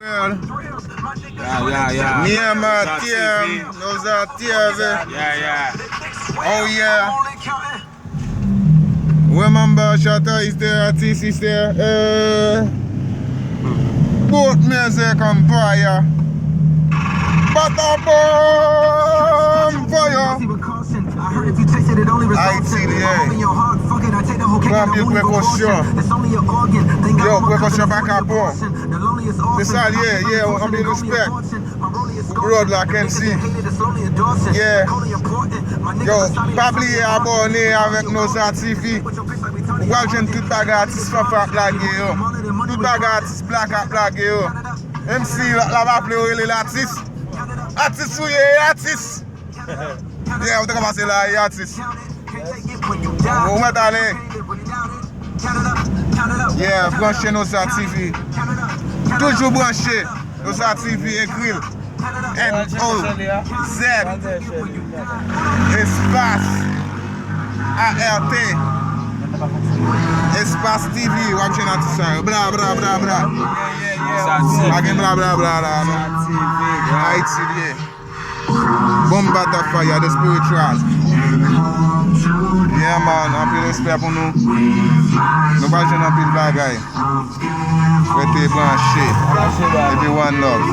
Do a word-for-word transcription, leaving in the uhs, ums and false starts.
Yeah, yeah, yeah. Mia Martin, Noza T V. Yeah, yeah. Oh yeah. Remember, Shatta is there, artist is there. Uh, both music on fire. Bata bomb fire. Ayiti li ye. Pran anpil prekosyon. Yo, prekosyon pa ka bon. Se sa li ye, yeah, anpil respè. Pou Broad la, Kensi. Yeah. Yo, pa bliye abòne avèk Noza T V. Ou pral jwenn tout bagay atis fanfa ap lage yo. Tout bagay atis blaka ap lage yo. Menm si l ap aple yo rele l atis. Atis ou ye, atis. Yeah, ou te ka pase la, e atis. Ou mèt ale. Yeah, branche Noza T V. Toujou branche Noza T V, ekri l. N O Z espas A R T espas T V, w ap jwenn atis sa yo. Bla, bla, bla, bla. Pa gen bla, bla, bla la, non. Ayiti li ye. Bomb Bata Fire, The Spiritual. Yeah, man, anpil respè pou nou. Nou pral jwenn anpil bagay. Rete branche. Epi one love.